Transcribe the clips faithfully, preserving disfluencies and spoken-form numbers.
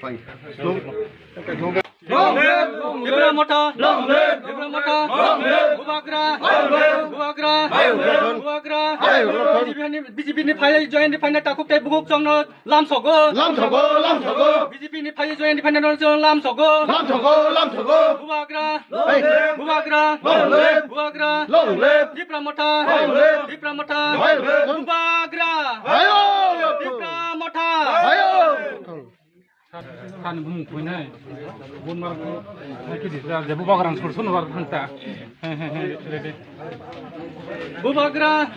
Long live! Long live! Tipra Motha! Long live! Tipra Motha! Long live! Bubagra! Long live! Bubagra! Long live! Bubagra! Long live! B J P ni, B J P ni phai join ni phaina takhuk tei buguk chongno lamsogo! Lamsogo! Lamsogo! B J P ni phai join ni phaina no chong lamsogo! Lamsogo! Lamsogo! Bubagra! Hey! Bubagra! Long live! Bubagra! Long live! Tipra Motha! Long live! Tipra Motha! Long live! Bubagra! Hayo! Tipra Motha! Hayo! Sani bumung khuinai. Bun mar ko. Hai kidi da, je bubagra sur sun war phanta. He, he, he, ready. Bubagra.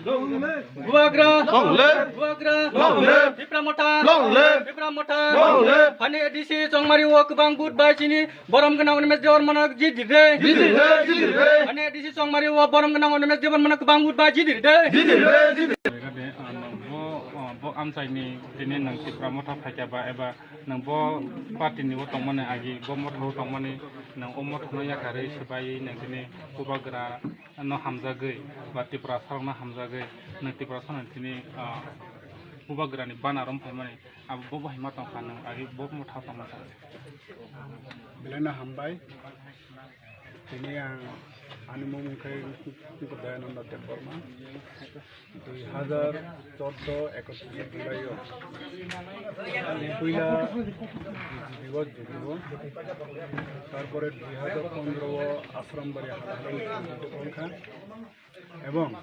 Bubagra. Long live. Bubagra. Long live. Tipra Motha. Long live. Tipra Motha. Long live. Hani A D C Chongmari o kwbang vote bai chini borom gwnang Animesh Debbarmano jidi re. Jidi re, jidi re. Hani A D C Chongmari o borom gwnang Animesh Debbarmano kwbang vote bai jidi re. Jidi re, jidi re. Bo, bo amchaini tini nang Tipra Motha phaikya ba eba Nwng bo party ni o tongmani agi, bo motha o tongmani, nwng o motha no yakarwi swbaiwi nwng tini bubagra no hamjagwi ba Tiprasa rok no hamjagwi nwng Tiprasa no tini, ah, bubagra ni banner rom phaimani abo bo bo hai ma tongkha nwng agi bo motha o tongma sa. Belai no hambai. Tini ang ani mung khe Dayananda Debbarma. Dui hazar chordo ekotris July o ang puila B J P o jugo. Tarpore dui hazar pondro o Asrambari hala hala wngkha. Ebong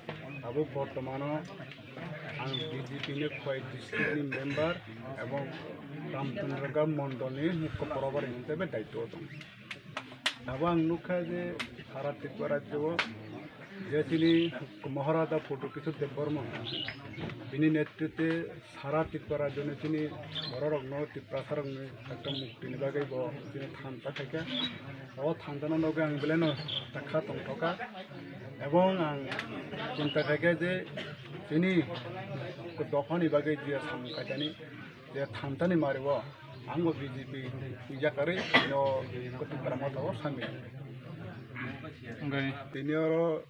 abo bortomano ang B J P ni Khowai district ni member ebong Ramchandragam mondol ni mukho probari hisabe daityo o tongo. Abo ang nukha je sara Tripura rajyo o je chini Maharaja Pradyot Kishore Debbarma bini netritwe sara Tripura rajyo ni chini bororokno, Tiprasa rokni ekta mukti ni bagwi bo chini thansa khaikha. O thansa no nugwi ang belai no takha tongthokha. Ebong ang chinta khaikha je chini dophani bagwi je samung khaitani je thansa ni mari o ang bo B J P yakarwi no Tipra Motha o samil. Hwnkhe tini oro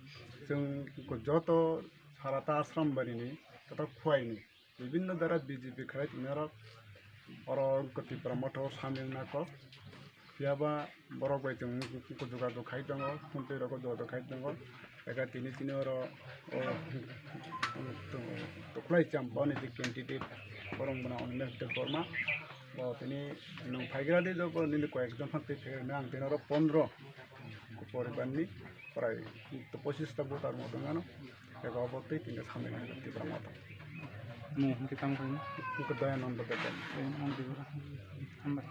chwng joto sara ta Asrambari ni, joto Khowai ni bibinno dara B J P khlai tini oro, oro Tipra Motha o samil na kok. Phiya ba borok bai chwng jogajog khai tongo, phone twi rogo jogajog khai tongo. Eka tini tini oro o tuklai cham boni di candidate borok mona Animesh Debbarma. Bo tini nwng phaigra di jogo nini koyek jon phang twi phaigra ang tini oro pondro poribar ni prai pochis ta voter mo tongmano. Eka obo twi tini samil Tipra Motha. Mung hwnkhe tamo khaino? Hwnkhe Dayananda Debbarma. Dayananda Debbarma. Hambai.